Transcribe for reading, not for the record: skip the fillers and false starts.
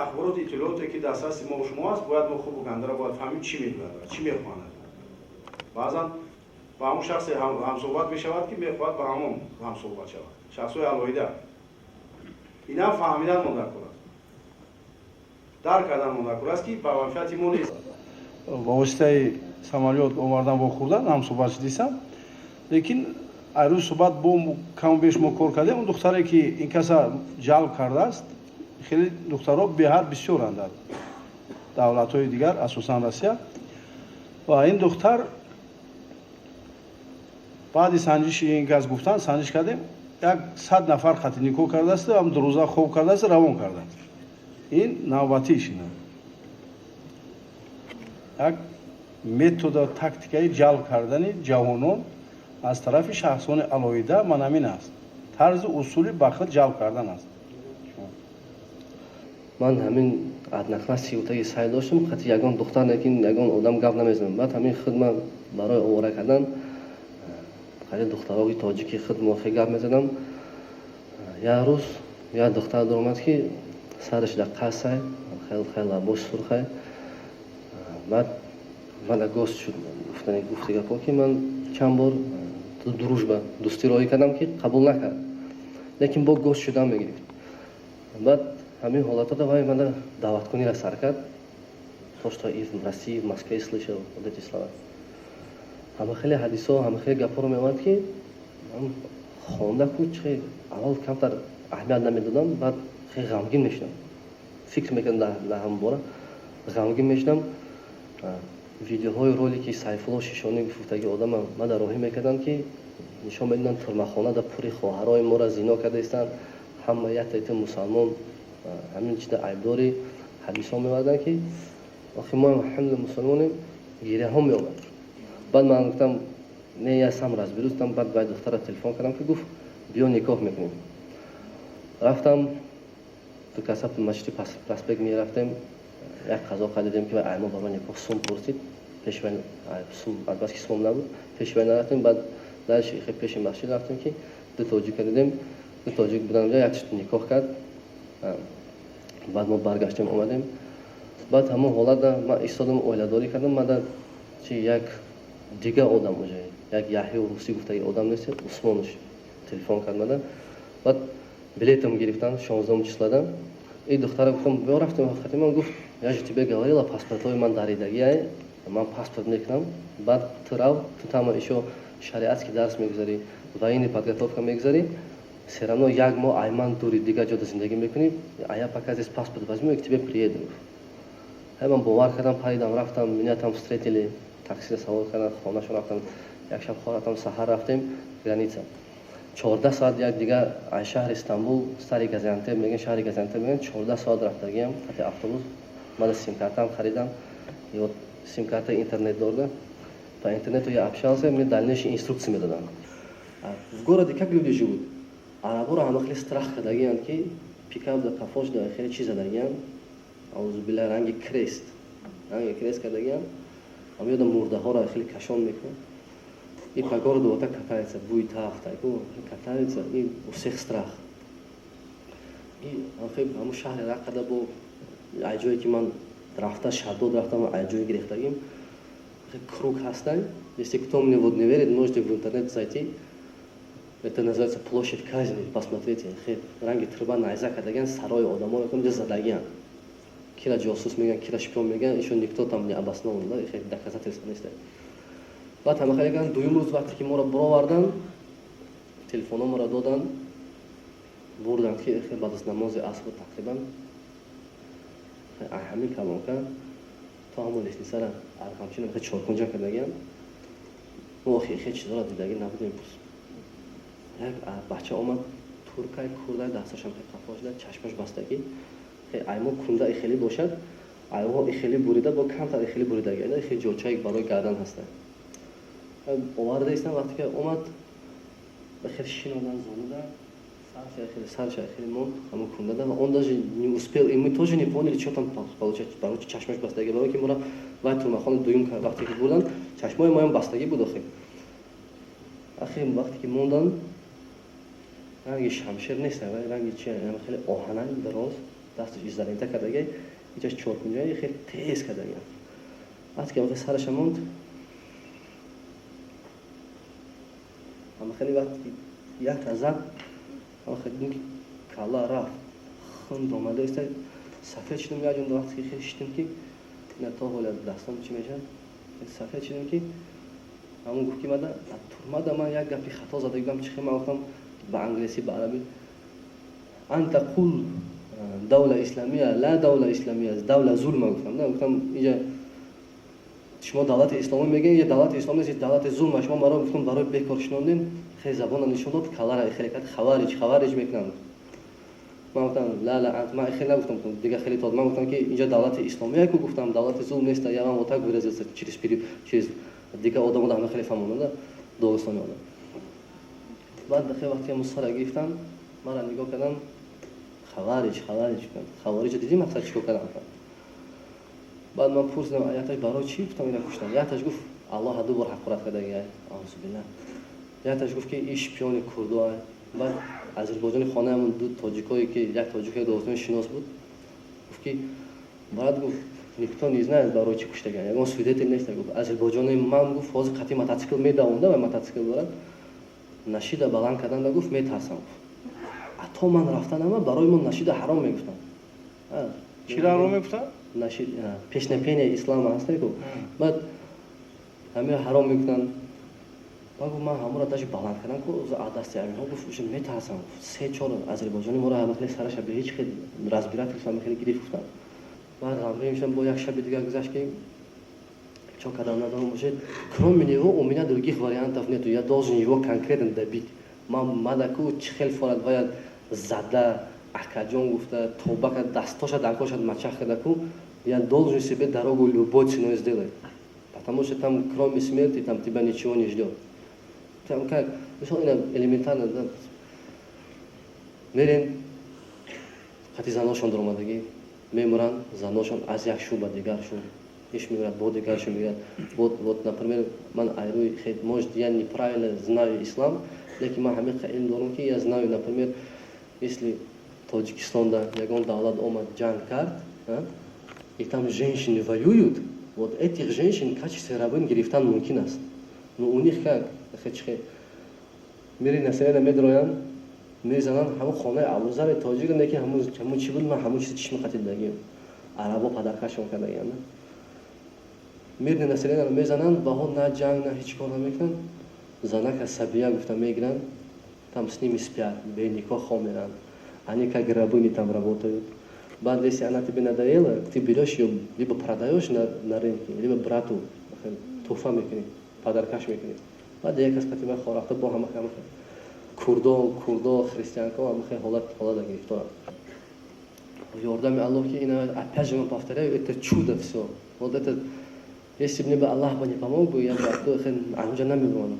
Ахбороти, иттилооте, ки дастраси мо шумо аст, бояд мо хубу гандара бояд фаҳмем, чӣ мегӯяд ва чӣ мехоҳанд. Баъзан ба ҳамон шахсе ҳамсӯҳбат мешавад, ки мехоҳад ба ҳамон ҳамсӯҳбат шавад, шахсҳои алоҳида. Инам фаҳмидан мо дар кор аст, дарк кардан мо дар кор аст, ки ба манфиати мо нест. Ба воситаи самолёт овардан, вохӯрдан, ҳамсӯҳбат шудисам, лекин айрӯз суҳбат бо каму беш мо кор кардем. Он духтаре, ки ин каса ҷалб кардааст, хеле духтарҳо беҳад бисёранд дар давлатҳои дигар, асосан Россия. Ва ин духтар баъди санҷиши ин кас гуфтан, санҷиш кардем, 100 нафар хати никоҳ кардааст, ам 2 рӯза хоб кардааст, равон кардааст. Ин навбатиш ина як метода, тактикаи ҷалб кардани ҷавонон аз тарафи шахсони алоҳида ман ҳамин аст, тарзи усули ба худ ҷалб кардан аст. Ман ҳамин одноклассник гуфтаги сай доштам, хати ягон духтар, лекин ягон одам гап намезанам. Баъд ҳамин худ ман барои овора кардан хати духтарои тоҷики худ мо хе гап мезадам. Як рӯз як духтар даромад, ки сараш дар қасай, хел хел лабош сурхай. Баъд мана гост шуд, гуфтани гуфти гапҳо, ки ман чанд бор дружба, дӯстӣ роҳӣ кардам, ки қабул накард, лекин бо гост шудан мегирифт. Баъд ҳамин ҳолатода вай мана даъваткуниро сар кард, то что и в России, в Москве слышал вот эти слова. Ҳама хеле ҳадисҳо, ҳама хеле гапҳоро меомад, ки ман хонда ку чи аввал камтар аҳамият намедодам, баъд хеле ғамгин мешудам, фикр мекардам дар ҳамон бора, ғамгин мешудам. Видеоҳои ролики Сайфулло Шишонӣ гуфтаги одама мада роҳӣ мекарданд, ки нишон медоданд, турмахона дар пури хоҳарои моро зино карда истанд, ҳама як мусалмон ҳамин чида айбдори. Ҳадисҳо меоварданд, ки охи мо алҳамдулилла мусалмонем, гиряҳо меомад. Баъд ман гуфтам: «Не, я сам разберусь». Гуфтам. Баъд баъд духтара телефон кардам, ки гуфт: «Биё, никоҳ мекунем». Рафтам, ду каса масҷиди Проспект мерафтем, як қазоқа дидем, ки ай мо барои никоҳ сум пурсид. Пеши сум, азбаски сум набуд, пеши вай нарафтем. Баъд дальше пеши масҷид рафтем, ки ду тоҷика дидем, ду тоҷик будан онҷа, як никоҳ кард. Баъд мо баргаштем, омадем. Баъд ҳамон ҳолата ман истодам, оиладорӣ кардам. Мада чи як дига одам, уже як Яҳё русӣ гуфтаги одам нест, Усмоныш телефон кард мада. Баъд билетам гирифтан 16-уми числада. И духтара гуфтам: «Биё». Рафтем хати ман гуфт: «Я же тебе говорила, паспортҳои ман даридагиай, ман паспорт мекунам, баъд ту рав, ту там ещё шариатский дарс мегузарӣ, военный подготовка мегузарӣ, все равно як моҳ ай ман дури, дигар ҷода зиндагӣ мекунӣ, а я пока здесь паспорт возьму и к тебе приеду». Ҳай, ман бовар кардам, паридам, рафтам. Меня там встретили, таксида савор кардан, хонашон рафтам, як шаб хоб рафтам, саҳар рафтем граница, 14 соат. Як дигар аз шаҳри Истанбул, стари Газиантеп мегӯян, шаҳри Газиантеп мегӯян, 14 соат рафтагиам хати автобус. Мада симкартаам харидам, симкарта интернет дорда, по интернету я общался, мне дальнейшие инструкции медоданд. В городе как люди живут, араборо ҳама хеле страх кардагиянд, ки пикап да қафош да хеле чиз задагиянд, аузубилла, ранги крест, ранги крест кардагиянд, ам ёдам мурдаҳоро хеле кашон мекунад и по городу вот так катается, буй тафт катается, и у всех страх. И ҳамун шаҳри Рақада бо ай ҷое ки ман рафта, Шаддод рафтам, ай ҷое гирифтагим, круг ҳастай. Если кто мне вот не верит, можете в интернет зайти, это называется площадь казни, посмотрите. Ранги труба найза кардагиан, сарои одаморо ҷа задагиан, кира ҷосус мегӯян, кира шпион мегӯян, ещё никто там не обоснован, да, доказательства нест. Баъд ҳама хеле карданд. Дуюм рӯз вақте ки моро баровардан, телефонҳо моро доданд, бурданд, ки баъд аз намози аср тақрибан ҳамин калонка то ҳамон лестницара арқамчин чоркунҷа кардагиам. Мо охи хе чизоро дидагӣ набудем. Як бача омад, туркай, курдай, дасташам қафо шуда, чашмаш бастагӣ. Аймо кунда ихелӣ бошад, айҳо ихелӣ бурида, бо камтар ихелӣ буридаги, ихе ҷочаи барои гардан ҳаста. Оварда истам, вақте ки омад, хеле шинодан зонуда, сарша хеле монд ҳамон кундада, ва он даже не успел, и мы тоже не поняли, что там получать. Барои чашмаш бастагӣ, барои ки моро вай турмахони дуюм вақте ки бурдан, чашмои моям бастагӣ буд. Охи ахи вақте ки мондан, ранги шамшер нест, ранги чи, хеле оҳанай дароз. Дасташ изолента кардаги, иҷаш чоркунҷаи, хеле тез кардаги. Вақте ки ҳама сараша монд, ҳама хеле, вақте ки якта зад, ҳама хеле дидем, ки калла рафт, хун омада иста, сафед шудем як ҷонда. Вақте ки хеле шидем, ки ина то ҳоля дастом чӣ мешавад, сафед шудем, ки ҳамон гуфт, ки мада турмада ман як гапи хато зада будам. Чӣ хел? Ман гуфтам ба англисӣ, ба арабӣ: «Анта қул давла исламия, ла давла исламия, давла зулма», гуфтам. На, гуфтам, инҷа шумо давлати исломӣ мегӯед, инҷа давлати исломӣ нест, давлати зулма. Шумо маро, гуфтам, барои бекор шинондем. Хеле забона нишон дод, каллара хеле кард, хаварич, хаварич мекунам. Ман гуфтам: «Ла, ла, ман хеле нагуфтам, дига хеле тод». Ман гуфтам, ки инҷа давлати исломия ку, гуфтам, давлати зулм нест. Я вам вот так выразился, через дига одамо ҳама хеле фаҳмонда, догистони одам. Баъд хеле вақте ҳамун сара гирифтан, мара нигоҳ кардам: «Хаварич, хаварич, хавариҷа дидӣ, мақсад чӣ кор кардам?» Баъд ман пурсидам: «Яташ барои чӣ?» гуфтам, «ина куштам». Яташ гуфт: «Аллоҳ ду бор ҳақорат кардаги, аузубилла». Яташ гуфт, ки ин шпиони курдоа. Баъд азербойҷони хонаамон ду тоҷикое, ки як тоҷикои догистони шинос буд, гуфт, ки брат, гуфт, никто не знает, барои чӣ куштаган, ягон свидетель нест. Гуфт, азербойҷони ман, гуфт, ҳозир қатъи мотоцикл медавонда ва мотоцикл дорад, нашида баланд карданда, гуфт, метарсам, гуфт, ато ман рафтанама барои мо нашида ҳаром мегуфтам. Чиро ҳаром мегуфтам? Нашид, песнопения ислама ҳаста ку, баъд ҳамира ҳаром мегуфтанд. Ба гуфт, ман ҳамонро даже баланд кардам ку дасти аминҳо, гуфт, уже метарсам. Се чор азербойҷони моро ҳама хеле сараша бе ҳеҷ хел разбирательство ҳама хеле гирифт, гуфтанд. Баъд ғамгин шудам. Бо як шаби дигар гузашт, ки чо кардам, надорам. Уже кроме него у меня других вариантов нету, я должен его конкретно добить. Ман мадаку чӣ хел форад бояд зада, акаҷон гуфта, тоба карда, дастоша даркошад мачах карда ку, я должен себе дорогу любой ценой сделать, потому что там, кроме смерти, там тебя ничего не ждет. Там как, мисол, ина элементарно, да, мерен, хати заношон даромадагӣ, мемуранд заношон, аз як шу ба дигар шу иш мегӯяд, бо дигар шу мегӯяд. Вот, например, ман айрӯи, может, я неправильно знаю ислам, лекин ман ҳамин илм дорам, ки я знаю, например, если Тоҷикистонда ягон давлат омад, ҷанг кард, и там женщины воюют, вот этих женщин в качестве рабынь гирифтан мумкин аст. Но у них как мири население медроянд, мезананд ҳамон хонаи Абузари тоҷик, не ки ҳамун чӣ буд, ман ҳамун чизи чишми қатидагим, арабо падаркашон кардагианд. Мирное население мезананд, баҳо на ҷанг, на ҳеҷ кор намекунанд. Занака сабия гуфта мегиранд, там с ними спят, бе никоҳ хоб меранд, они как рабыни там работают. Баъд, если она тебе надоела, ты берешь ее, либо продаешь на рынке, либо брату туҳфа мекунӣ, падаркаш мекунӣ. Баъд як кас қатиба хорафта бо ҳама курдо, курдо, христианко ҳама ҳолата гирифторанд. Ёрдами Аллоҳ, ки ина, опять же, вам повторяю, это чудо все. Вот это, если бы мне бы Аллах бы не помог бы, я бы анҷа намебуронам.